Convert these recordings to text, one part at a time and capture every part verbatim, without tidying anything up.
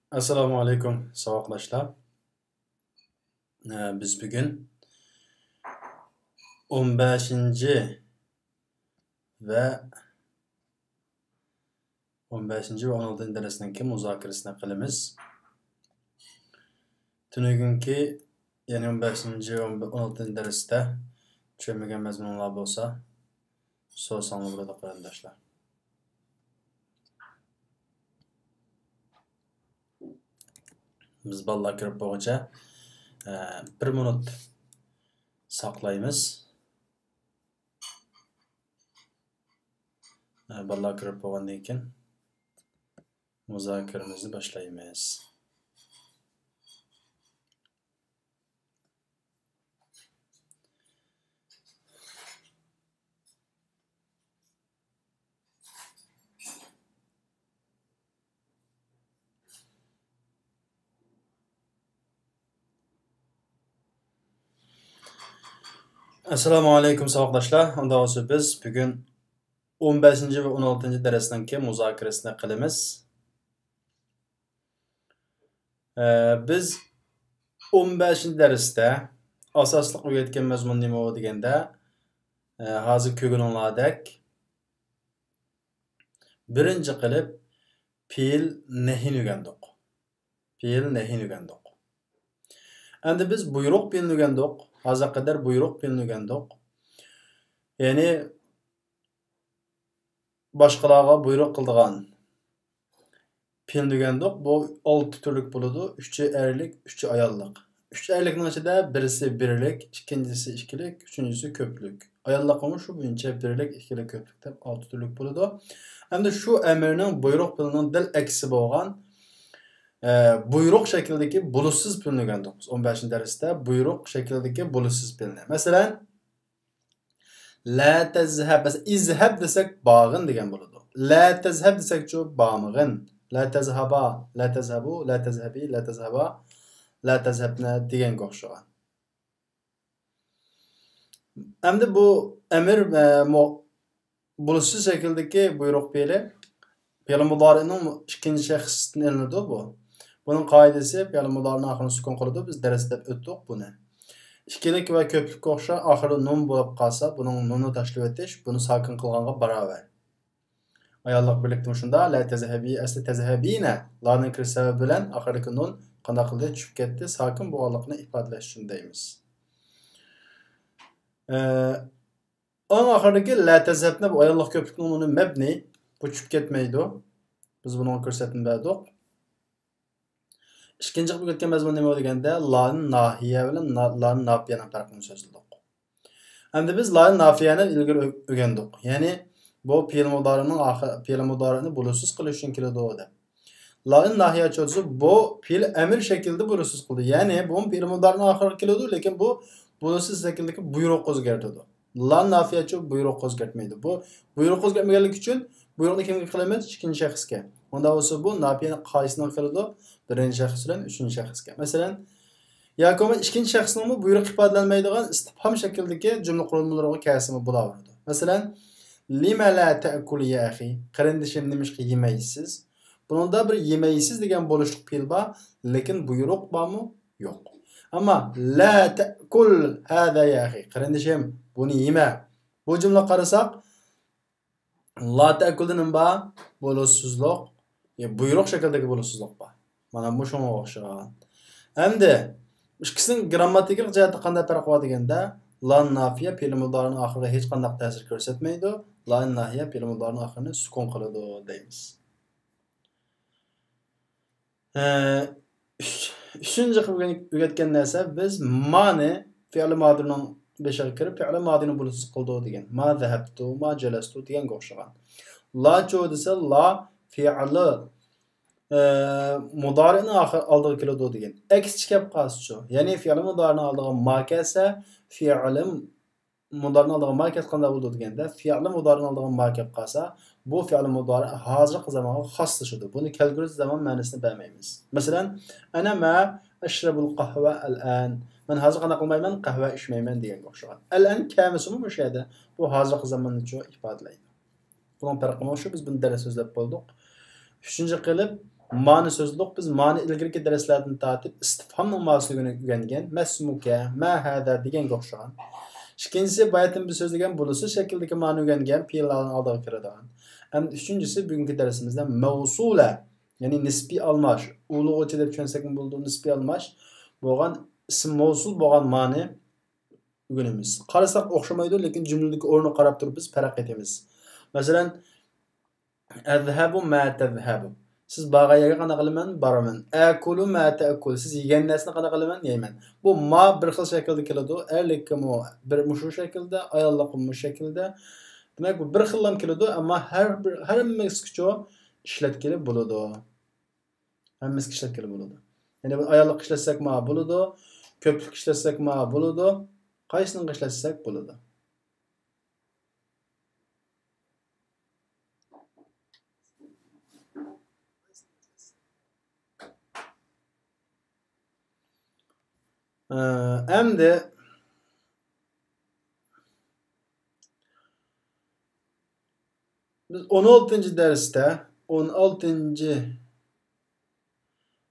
ئەسسالامۇ ئەلەيكۇم، ساۋاقداشلار. ئە، بىز بۈگۈن ئون بەشىنچى ۋە ئون بەشىنچى ۋە ئون ئالتىنچى دەرسنىڭكى مۇزاكىرىسىنى قىلىمىز. تۈنۈگۈنكى، يەنى ئون بەشىنچى ۋە ئون ئالتىنچى دەرستە چۈشەنمىگەن مەزمۇنلار بولسا، سورىساڭلار بولىدۇ، قېرىنداشلار. بىز بالىلار كىرىپ بولغۇچە، ئە، بىر مىنۇت ساقلايمىز. ئە، بالىلار كىرىپ بولغاندىن كېيىن مۇزاكىرىمىزنى باشلايمىز. ئەسسالامۇ ئەلەيكۇم، ساۋاقداشلار. ئۇنداق بولسا، بىز بۈگۈن ئون بەشىنچى ۋە ئون ئالتىنچى دەرسنىڭكى مۇزاكىرىسىنى قىلىمىز. ئە، بىز ئون بەشىنچى دەرستە ئاساسلىق ئۆگەتكەن مەزمۇن نېمە دېگەندە، ئە، ھازىر كۆرگىنىڭلاردەك، بىرىنچى قىلىپ پېئىل نەھىينى ئۆگەندۇق. پېئىل نەھىينى ئۆگەندۇق. ئەمدى بىز بۇيرۇق پېئىلنى ئۆگەندۇق. ھازىرغا قەدەر بۇيرۇق پېئىلنى ئۆگەندۇق. يەنى باشقىلارغا بۇيرۇق قىلىدىغان پېئىلنى ئۆگەندۇق. بۇ ئالتە تۈرلۈك بولىدۇ. ئۈچى ئەرلىك، ئۈچى ئاياللىق. ئۈچ ئەرلىكنىڭ ئىچىدە بىرسى بىرلىك، ئىككىنچىسى ئىككىلىك، ئۈچىنچىسى كۆپلۈك. ئاياللىقمۇ شۇ بويىچە بىرلىك، ئىككىلىك، كۆپلۈك دەپ ئالتە تۈرلۈك بولىدۇ. ئەمدى شۇ ئەمىرنىڭ بۇيرۇق پېئىلىنىڭ دەل ئەكسى بولغان، ئە، بۇيرۇق شەكلىدىكى بولۇشسىز پېئىلنى ئۆگەندۇق بىز ئون بەشىنچى دەرستە. بۇيرۇق شەكلىدىكى بولۇشسىز پېئىلنى. مەسىلەن، لا تەزھەب، مەسىلەن، ئىزھەب دېسەك، بارغىن دېگەن بولىدۇ. لا تەزھەب دېسەكچۇ، بارمىغىن. لا تەزھابا، لا تەزھەبۇ، لا تەزھەبى، لا تەزھابا، لا تەزھەبنە دېگەنگە ئوخشىغان. ئەمدى بۇ ئەمىر، ئە، مو-، بولۇشسىز شەكىلدىكى بۇيرۇق پېئىلى، پېئىل مۇدارىئنىڭ ئىككىنچى شەخستىن ئېلىنىدۇ بۇ. بۇنىڭ قائىدىسى، پېئىل مۇدارىئنىڭ ئاخىرىنى سۈكۈن قىلىدۇ. بىز دەرستە دەپ ئۆتتۇق بۇنى. ئىككىلىك ۋە كۆپلۈككە ئوخشاش، ئاخىرىدا نۇن بولۇپ قالسا، بۇنىڭ نۇننى تاشلىۋېتىش، بۇنى ساكىن قىلغانغا باراۋەر. ئاياللىق بىرلىكتىمۇ شۇنداق، لا تەزھەبى، ئەسلى تەزھەبىنە، لانىڭ كىرىش سەۋەبى بىلەن ئاخىرىدىكى نۇن قانداق قىلدى؟ چۈشۈپ كەتتى. ساكىن بولغانلىقىنى ئىپادىلەش ئۈچۈن دەيمىز. ئە، ئەڭ ئاخىرىدىكى لا تەزھەبنى، بۇ ئاياللىق كۆپلۈكنىڭ نۇنى مەبنى، بۇ چۈشۈپ كەتمەيدۇ. بىز بۇنىڭغا كۆرسەتمە بەردۇق. ئىككىنچى قىلىپ ئۆگەتكەن مەزمۇن نېمە دېگەندە، لانى ناھىيە بىلەن نا-، لانى ناپىيەنىڭ پەرقىنى سۆزلىدۇق. ئەمدى بىز لانى ناپىيەنى ئىلگىرى ئۆ-، ئۆگەندۇق. يەنى بۇ پېئىل مۇدارىنىڭ ئاخىر، پېئىل مۇدارىنى بولۇشسىز قىلىش ئۈچۈن كېلىدۇ دەپ. لانى ناھىيە چۆزسە، بۇ پېئىل ئەمىر شەكلىدە بولۇشسىز قىلىدۇ. يەنى بۇ پېئىل مۇدارىنىڭ ئاخىرىغا كېلىدۇ، لېكىن بۇ بولۇشسىز شەكىلدىكى بۇيرۇققا ئۆزگەرتىدۇ. لا نافىيەچۇ بۇيرۇققا ئۆزگەرتمەيدۇ. بۇ بۇيرۇققا ئۆزگەرتمىگەنلىكى ئۈچۈن بۇيرۇقنى كىمگە قىلىمىز؟ ئىككىنچى شەخسكە. ئۇنداق بولسا بۇ ناپىيە قايسىنىڭ كېلىدۇ؟ بىرىنچى شەخس بىلەن ئۈچىنچى شەخسكە. مەسىلەن، ياكى بولمىسا ئىككىنچى شەخسنىڭمۇ بۇيرۇق ئىپادىلەنمەيدىغان ئىستىپھام شەكلىدىكى جۈملە قۇرۇلمىلىرىغا كەلسىمۇ بولاۋېرىدۇ. مەسىلەن، لىمە لا تەئكۇل يا ئەخى؟ قېرىندىشىم، نېمىشقا يېمەيسىز؟ بۇنىڭدا بىر يېمەيسىز دېگەن بولۇشلۇق پېئىل بار، لېكىن بۇيرۇق بارمۇ؟ يوق. ئەمما لا تەئكۇل ھازا يا ئەخى، قېرىندىشىم، بۇنى يېمە. بۇ جۈملىگە قارىساق، لا تەئكۇلدا نېمە بار؟ بولۇشسىزلىق، يا بۇيرۇق شەكلىدىكى بولۇشسىزلىق بار. مانا مۇشۇڭغا ئوخشىغان. ئەمدى ئىككىسىنىڭ گىرامماتىكىلىق جەھەتتە قانداق پەرقى بار دېگەندە، لا نافىيە پېئىل مۇدارىنىڭ ئاخىرىغا ھېچقانداق تەسىر كۆرسەتمەيدۇ، لا ناھىيە پېئىل مۇدارىنىڭ ئاخىرىنى سۈكۈن قىلىدۇ دەيمىز. ئە، ئۈچ-، ئۈچىنچى قىلىپ ئۆگەتكەن نەرسە، بىز مانى فېئىل مادىنىڭ بېشىغا كىرىپ، فېئىل مادىنى بولۇشسىز قىلىدۇ دېگەن. ما زەھەبتۇ، ما جەلەستۇ دېگەنگە ئوخشىغان. لا چۇ دېسە، لا فېئىل، ئە، مۇدارىئنىڭ ئاخىر، ئالدىغا كېلىدۇ دېگەن. ئەكسىچە كەپ قالسىچۇ؟ يەنى فېئىل مۇدارىنىڭ ئالدىغا ما كەلسە، فېئىل مۇدارىنىڭ ئالدىغا ما كەلسە قانداق بولىدۇ دېگەندە، فېئىل مۇدارىنىڭ ئالدىغا ما كەپ قالسا، بۇ فېئىل مۇدارى ھازىرقى زامانغا خاسلىشىدۇ. بۇنى كەلگۈسى زامان مەنىسىنى بەرمەيمىز. مەسىلەن، ئەنە ما ئەشرەبۇل قەھۋە ئەلئان. مەن ھازىر قانداق قىلمايمەن؟ قەھۋە ئىچمەيمەن دېگەنگە ئوخشىغان. ئەلئان كەلمىسىمۇ مۇشۇ يەردە، بۇ ھازىرقى زاماننىچۇ ئىپادىلەيدۇ. بۇنىڭ پەرقى مانا شۇ، بىز بۇنى دەرس سۆزلەپ بولدۇق. ئۈچىنچى قىلىپ، مانى سۆزلۈك، بىز مانى ئىلگىرىكى دەرسلەردىن تارتىپ ئىستىفھامنىڭ مانىسىنى ئۆگەنگەن. مەسمۇكە، ما ھازا دېگەنگە ئوخشىغان. ئىككىنچىسى، باياتىن بىز سۆزلىگەن بولۇسى شەكلىدىكى مانى ئۆگەنگەن پېئىللارنىڭ ئالدىغا كىرىدىغان. ئەمدى ئۈچىنچىسى، بۈگۈنكى دەرسىمىزدە مەۋسۇلە، يەنى نىسپىي ئالماش، ئۇلىغۇچى دەپ چۈشەنسەكمۇ بولىدۇ، نىسپىي ئالماش بولغان ئىسىم مەۋسۇل بولغان مانى ئۆگىنىمىز. قارىساق ئوخشىمايدۇ، لېكىن جۈملىدىكى ئورنىغا قاراپ تۇرۇپ بىز پەرق ئېتىمىز. مەسىلەن، ئەزھەبۇ ما تەزھەبۇ. سىز بارغان يەرگە قانداق قىلىمەن؟ بارىمەن. ئەكۇلۇ ما تەئكۇل. سىز يېگەن نەرسىنى قانداق قىلىمەن؟ يەيمەن. بۇ ما بىر خىل شەكىلدە كېلىدۇ. ئەرلىككىمۇ بىر مۇشۇ شەكىلدە، ئاياللىققىمۇ مۇشۇ شەكىلدە. دېمەك، بۇ بىر خىللام كېلىدۇ، ئەمما ھەر بىر، ھەممىسىگىچۇ ئىشلەتكىلى بولىدۇ. ھەممىسىگە ئىشلەتكىلى بولىدۇ. يەنى بۇ ئاياللىققا ئىشلەتسەك ما بولىدۇ، كۆپلۈككە ئىشلەتسەك ما بولىدۇ، قايسىنىڭغا ئىشلەتسەك بولىدۇ. ئە، ئەمدى بىز ئون ئالتىنچى دەرستە، ئون ئالتىنچى،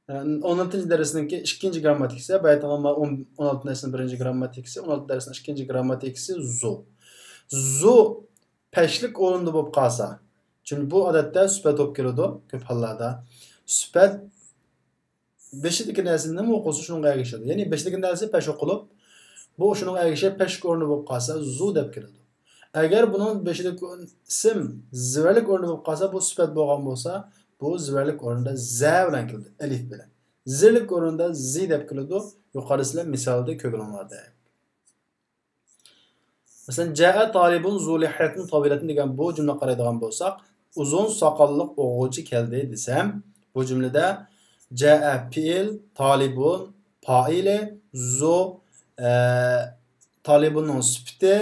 ئون ئالتىنچى دەرسنىڭكى ئىككىنچى گىرامماتىكىسى، باياتىنقى ئون، ئون ئالتىنچى دەرسنىڭ بىرىنچى گىرامماتىكىسى، ئون ئالتىنچى دەرسنىڭ ئىككىنچى گىرامماتىكىسى زۇ. زۇ پەشلىك ئورنىدا بولۇپ قالسا، چۈنكى بۇ ئادەتتە سۈپەت بولۇپ كېلىدۇ كۆپ ھاللاردا. سۈپەت بېشىدىكى نەرسە نېمە ئوقۇلسا، شۇنىڭغا ئەگىشىدۇ. يەنى بېشىدىكى نەرسە پەش ئوقۇلۇپ، بۇ شۇنىڭغا ئەگىشىپ پەشلىك ئورنى بولۇپ قالسا، زۇ دەپ كېلىدۇ. ئەگەر بۇنىڭ بېشىدىكى ئىسىم زىۋەرلىك ئورنى بولۇپ قالسا، بۇ سۈپەت بولغان بولسا، بۇ زىۋەرلىك ئورنىدا زە بىلەن كېلىدۇ، ئەلىپ بىلەن. زىرلىك ئورنىدا زى دەپ كېلىدۇ. يۇقىرىدا سىلەر مىسالدا كۆرگىنىڭلاردەك. مەسىلەن، جاء طالب ذو لحية طويلة دېگەن بۇ جۈملىگە قارايدىغان بولساق، ئۇزۇن ساقاللىق ئوقۇغۇچى كەلدى دېسەم، بۇ جۈملىدە جاء پېئىل، طالب پائىلى، ذو، ئە، طالبنىڭ سۈپىتى.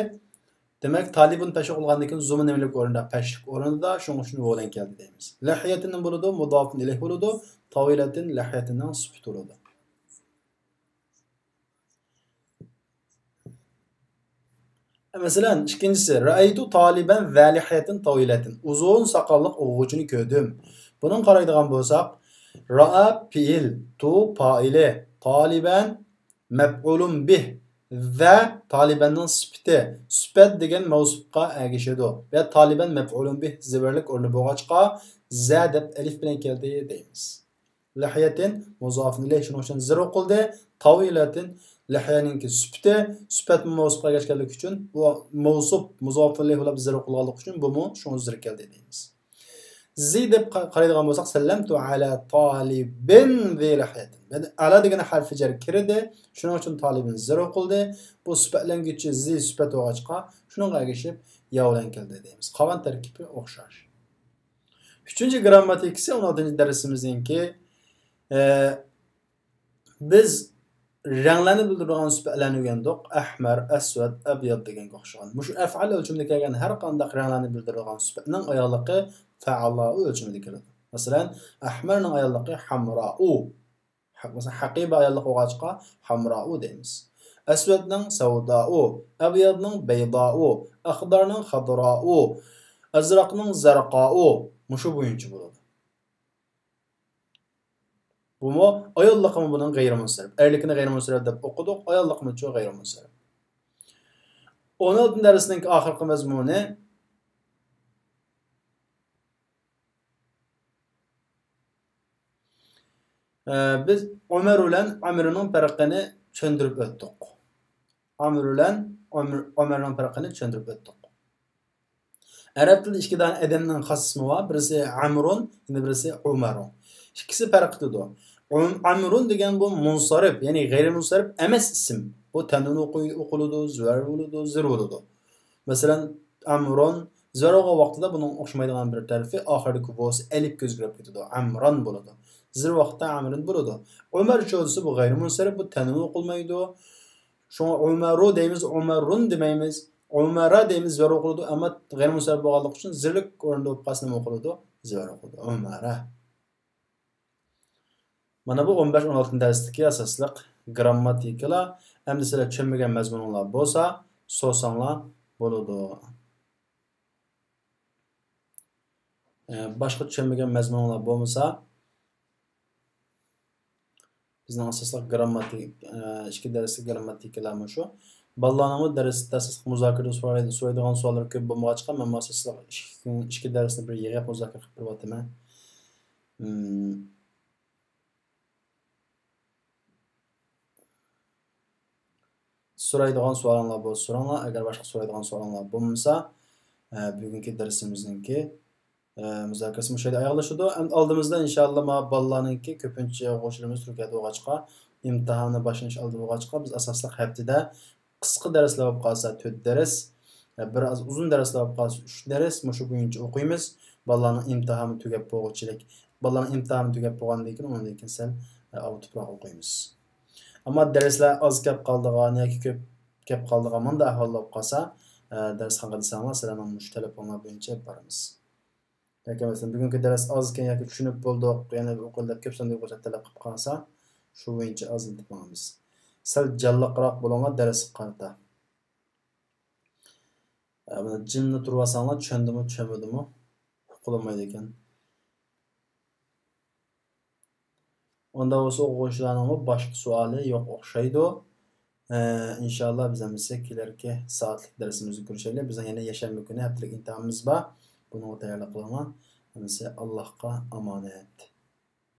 دېمەك، طالبن پەش ئوقۇلغاندىن كېيىن زۇمۇ نېمىلىك ئورنىدا؟ پەشلىك ئورنىدا، شۇنىڭ ئۈچۈن ۋو بىلەن كەلدى دەيمىز. لەھيەتىن بولىدۇ، مۇزافۇن ئىلەيھ بولىدۇ، تاۋىلەتىن لەھيەتىننىڭ سۈپىتى بولىدۇ. مەسىلەن، ئىككىنچىسى، رەئەيتۇ تالىبەن ۋە لەھيەتىن تاۋىلەتىن. ئۇزۇن ساقاللىق ئوقۇغۇچىنى كۆردۈم. بۇنىڭغا قارايدىغان بولساق، رائا پېئىل، تۇ پائىلى، تالىبەن مەپئۇلۇن بىھ ۋە تالىبەننىڭ سۈپىتى. سۈپەت دېگەن مەۋسۇپقا ئەگىشىدۇ. ۋە تالىبەن مەپئۇلۇن بىھ زىۋەرلىك ئورنى بولغاچقا، زە دەپ ئەلىف بىلەن كەلدى دەيمىز. لەھيەتىن مۇزافۇن ئىلەيھ، شۇنىڭ ئۈچۈن زىر ئوقۇلدى. تاۋىلەتىن، لەھيەنىڭكى سۈپىتى، سۈپەت مەۋسۇپقا ئەگەشكەنلىكى ئۈچۈن، بۇ مەۋسۇپ مۇزافۇن ئىلەيھ بولۇپ زىر ئوقۇلغانلىقى ئۈچۈن بۇمۇ شۇڭا زىر كەلدى دەيمىز. زى دەپ قا-، قارايدىغان بولساق، سەللەمتۇ ئەلە تالىبىن ذى لەھيەتىن. يەنى ئەلە دېگەن ھەرپى جەر كىردى، شۇنىڭ ئۈچۈن تالىبىن زىر ئوقۇلدى. بۇ سۈپەتلەنگۈچى زى سۈپەت بولغاچقا، شۇنىڭغا ئەگىشىپ يا بىلەن كەلدى دەيمىز. قالغان تەركىبى ئوخشاش. ئۈچىنچى گىرامماتىكىسى ئون ئالتىنچى دەرسىمىزنىڭكى، ئە، بىز رەڭلەرنى بىلدۈرىدىغان سۈپەتلەرنى ئۆگەندۇق. ئەھمەر، ئەسۋەد، ئەبياد دېگەنگە ئوخشىغان. مۇشۇ ئەفئال ئۆلچىمىدە كەلگەن ھەر قانداق رەڭلەرنى بىلدۈرىدىغان سۈپەتنىڭ ئاياللىقى فەئەلا ئۆلچىمىدە كېلىدۇ. مەسىلەن، ئەھمەرنىڭ ئاياللىقى ھەمراۇ. ھە-، مەسىلەن، ھەقىبە ئاياللىق بولغاچقا ھەمراۇ دەيمىز. ئەسۋەدنىڭ سەۋدائۇ، ئەبيادنىڭ بەيدائۇ، ئەخدارنىڭ خەدراۇ، ئەزرەقنىڭ زەرقائۇ. مۇشۇ بويىچە بولىدۇ. بۇمۇ ئاياللىقىمۇ بۇنىڭ غەيرىي مۇنسەرىپ. ئەرلىكىنى غەيرىي مۇنسەرىپ دەپ ئوقۇدۇق، ئاياللىقىمۇچۇ غەيرىي مۇنسەرىپ. ئون ئالتىنچى دەرسنىڭ ئاخىرقى مەزمۇنى، ئە، بىز ئۆمەر بىلەن ئەمرىنىڭ پەرقىنى چۈشەندۈرۈپ ئۆتتۇق. ئەمر بىلەن ئۆمەر، ئۆمەرنىڭ پەرقىنى چۈشەندۈرۈپ ئۆتتۇق. ئەرەب تىلىدا ئىككى دانە ئادەمنىڭ خاس ئىسمى بار. بىرسى ئەمرۇن، يەنە بىرسى ئۆمەرۇن. ئىككىسى پەرق قىلىدۇ. ئۆم-، ئەمرۇن دېگەن بۇ مۇنسەرىپ، يەنى غەيرىي مۇنسەرىپ ئەمەس ئىسىم. بۇ تەنۋىن ئوقۇي-، ئوقۇلىدۇ، زىۋەر بولىدۇ، زىر بولىدۇ. مەسىلەن، ئەمرۇن، زىۋەر بولغان ۋاقتىدا بۇنىڭ ئوخشىمايدىغان بىر تەرىپى ئاخىرىدىكى ۋوسى ئەلىپكە ئۆزگىرىپ كېتىدۇ. ئەمران بولىدۇ. زىر ۋاقىتتا ئەمرىن بولىدۇ. ئۆمەر چۆلىسى بۇ غەيرىي مۇنسەرىپ، بۇ تەنۋىن ئوقۇلمايدۇ. شۇڭا ئۆمەرۇ دەيمىز، ئۆمەرۇن دېمەيمىز. ئۆمەرە دەيمىز، زىۋەر ئوقۇلىدۇ، ئەمما غەيرىي مۇنسەرىپ بولغانلىقى ئۈچۈن زىرلىك ئورنىدا بولۇپ قالسا نېمە ئوقۇلىدۇ؟ زىۋەر ئوقۇلىدۇ. ئۆمەرە. مانا بۇ ئون بەش، ئون ئالتىنچى دەرستىكى ئاساسلىق گىرامماتىكىلار. ئەمدى سىلەر چۈشەنمىگەن مەزمۇنۇڭلار بولسا، سورىساڭلار بولىدۇ. ئە، باشقا چۈشەنمىگەن مەزمۇنۇڭلار بولمىسا، بىزنىڭ ئاساسلىق گىرامماتىك، ئىككى دەرسلىك گىرامماتىكىلار مۇشۇ. بالىلارنىڭمۇ دەرستە ئاساسلىق مۇزاكىرىدە سورايدىغان سوئاللار كۆپ بولمىغاچقا، مەنمۇ ئاساسلىق ئىككى، ئىككى دەرسنى بىر يىغىپ مۇزاكىرە قىلىپ بېرىۋاتىمەن. سورايدىغان سوئالىڭلار بولسا سوراڭلار، ئەگەر باشقا سورايدىغان سوئالىڭلار بولمىسا، بۈگۈنكى دەرسىمىزنىڭكى مۇزاكىرىسى مۇشۇ يەردە ئاياغلىشىدۇ. ئەمدى ئالدىمىزدا ئىنشاللا مانا بالىلارنىڭكى كۆپىنچە ئوقۇغۇچىلىرىمىز تۈركىيەدە بولغاچقا، ئىمتىھانى باشلىنىش ئالدى بولغاچقا، بىز ئاساسلىق ھەپتىدە قىسقا دەرسلەر بولۇپ قالسا تۆت دەرس، بىر ئاز ئۇزۇن دەرسلەر بولۇپ قالسا ئۈچ دەرس، مۇشۇ بويىچە ئوقۇيمىز. بالىلارنىڭ ئىمتىھانى تۈگەپ بولغۇچىلىك، بالىلارنىڭ ئىمتىھانى تۈگەپ بولغاندىن كېيىن، ئۇنىڭدىن كېيىن سەل ئاۋۇتۇپراق ئوقۇيمىز. ئەمما دەرسلەر ئاز كەپ قالىدىغان ياكى كۆپ كەپ قالىدىغان مۇنداق ئەھۋاللار بولۇپ قالسا، دەرسخانىغا دېسەڭلار، سىلەرنىڭ مۇشۇ تەلەپىڭلار بويىچە ئېلىپ بارىمىز. ياكى مەسىلەن، بۈگۈنكى دەرس ئازكەن ياكى چۈشىنىپ بولدۇق، يەنە بىر ئوقۇڭ دەپ كۆپ ساندىكى ئوقۇغۇچىلار تەلەپ قىلىپ قالسا، شۇ بويىچە ئازلىتىپ ماڭىمىز. سەل جانلىقراق بولۇڭلار دەرسكە قارىتا. ئە، مانا جىملا تۇرۇۋالساڭلار، چۈشەندىمۇ، چۈشەنمىدىمۇ، ئۇقۇلمايدىكەن. ئۇنداق بولسا ئوقۇغۇچىلارنىڭمۇ باشقا سوئالى يوق ئوخشايدۇ. ئە، ئىنشاللا بىز ئەمىسە كېلەركى سائەتلىك دەرسىمىزدە كۆرۈشەيلى. بىزنىڭ يەنە يەشەنبە كۈنى ھەپتىلىك ئىمتىھانىمىز بار. بۇنىڭغا تەييارلىق قىلىڭلار. ئەمىسە ئاللاھقا ئامانەت.